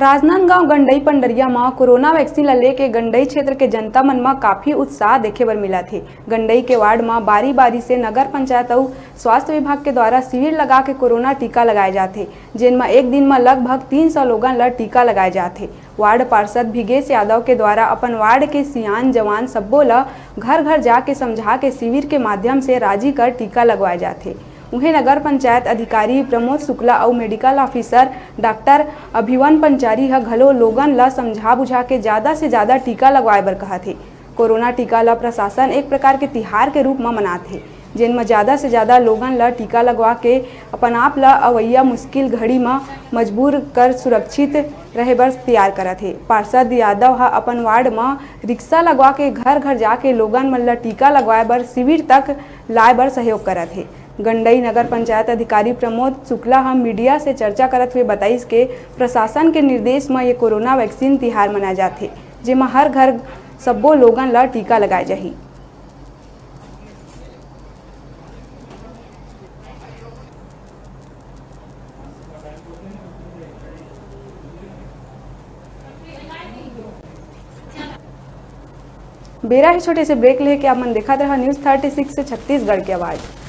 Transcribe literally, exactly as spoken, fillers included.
राजनांदगांव गंडई पंडरिया म corona vaccine ल लेके गंडई क्षेत्र के जनता मन म काफी उत्साह देखे बर मिलत हे। गंडई के वार्ड म बारी-बारी से नगर पंचायत अउ स्वास्थ्य विभाग के द्वारा शिविर लगा के कोरोना टीका लगाए जाथे, जेन म एक दिन म लगभग तीन सौ लोगन ल टीका लगाए जाथे। वार्ड पार्षद भिगेश यादव के द्वारा अपन वार्ड के सियान जवान सब्बो ल घर-घर जाके समझा के शिविर के माध्यम से राजी कर टीका लगवाए जाथे। उहें, नगर पंचायत अधिकारी प्रमोद शुक्ला अउ मेडिकल ऑफिसर डॉक्टर अभिवन पंचारी ह घलो लोगन ल समझा बुझा के जादा से जादा टीका लगवाए बर कहत हे। कोरोना टीका ल प्रशासन एक प्रकार के तिहार के रूप म मनात हे, जेन म जादा से जादा लोगन ल टीका लगवा के अपन आप ल अवइया मुश्किल घड़ी म मजबूर कर सुरक्षित रहे बर तैयार करत हे। पार्षद यादव ह अपन वार्ड म रिक्शा लगवा के घर-घर जाके लोगन मन ल टीका लगवाए बर शिविर तक लाए बर सहयोग करत हे। गंडई नगर पंचायत अधिकारी प्रमोद शुक्ला ह मीडिया से चर्चा करत हुए बताइस के प्रशासन के निर्देश म ये कोरोना वैक्सीन तिहार मनाए जाथे, जेमा हर घर सब्बो लोगन ल टीका लगाए जाही। बेरा हे छोटे से ब्रेक लेके आप मन देखत रहा न्यूज़ थर्टी सिक्स से छत्तीसगढ़ के आवाज़।